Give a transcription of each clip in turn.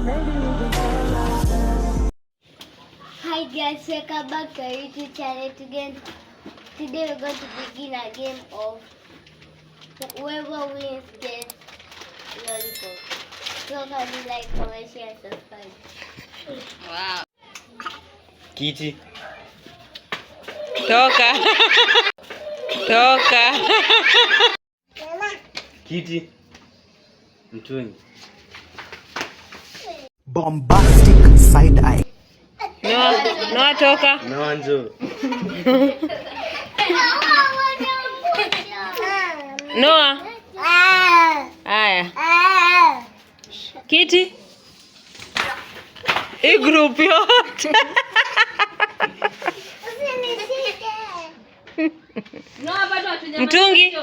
Hi guys, welcome back to our YouTube channel again. Today we're going to begin a game of whoever wins gets lollipop. So can you like, comment, share, and subscribe. Wow. Kiti. Toka. Toka. Kiti. Mtungi. Bombastic side eye. Noah, Noah toka. Noah njoo. Noah. Haya. Kiti. Hii group yote. Mtungi.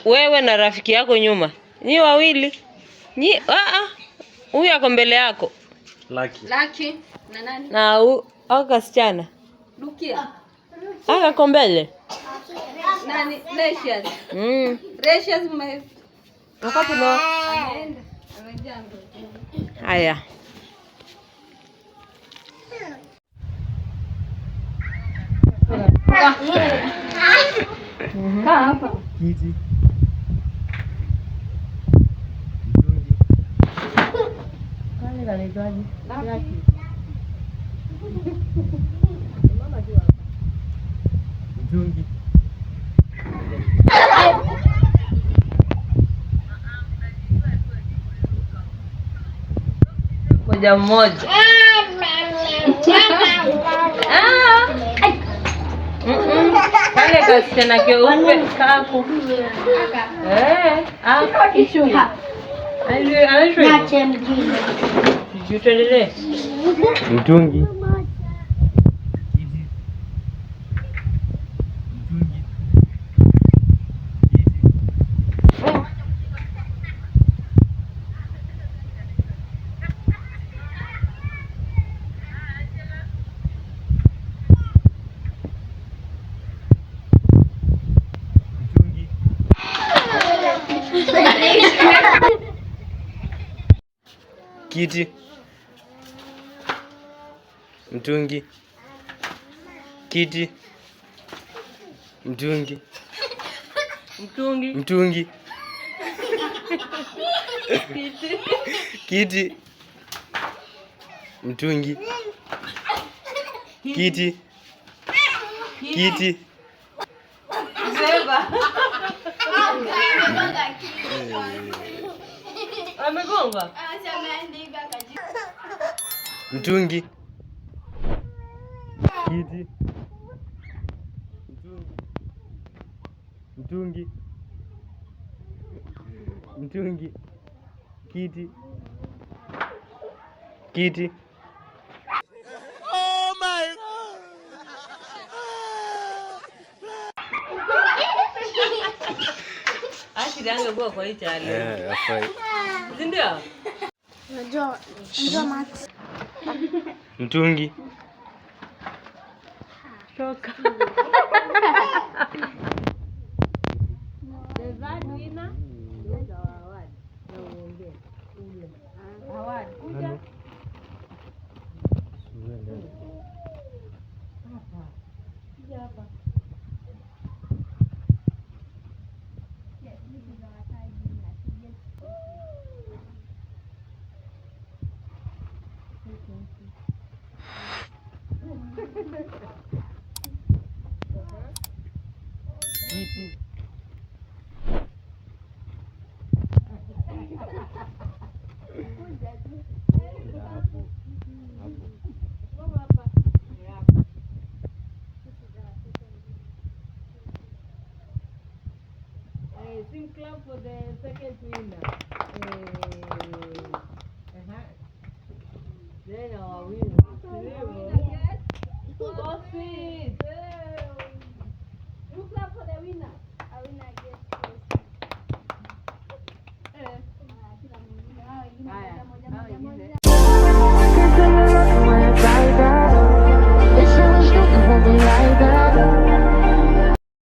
Wewe na rafiki yako nyuma. Nyi wawili. Nyi Huyu ako mbele yako. Lucky. Lucky na nani? Na au kasichana. Rukia. Aka ako mbele. Nani? Precious. Precious my Wakati no. ameenda. Amejaa mtoto. Haya. Kaa hapa. Kiti. Mtungi. Kale kanaitwaje? Lucky. Mtungi. Moja mmoja. Ah. Kale kasichana keupe kako. Eh, ah, Anaitwa hivyo. Sijui tuendelee. Mtungi. Kiti. Mtungi. Kiti. Mtungi. Kiti. Mtungi. Kiti. Mtungi. Mtungi. Mtungi. Kiti. Mtungi. Kiti. Kiti. Beba. Amegonga. Mtungi. Kiti. Mtungi. Mtungi. Mtungi. Kiti. Kiti. Oh my God. Ashiri angekuwa kwa hii challenge. Eh, afai. Si ndio? Unajua Max. Mtungi. Toka. The third winner is our award. Na uongee. Ule. Award. Kuja. Hapa. Kuja hapa. Kiti. Hapo. Hapo. Sing clap for the second winner.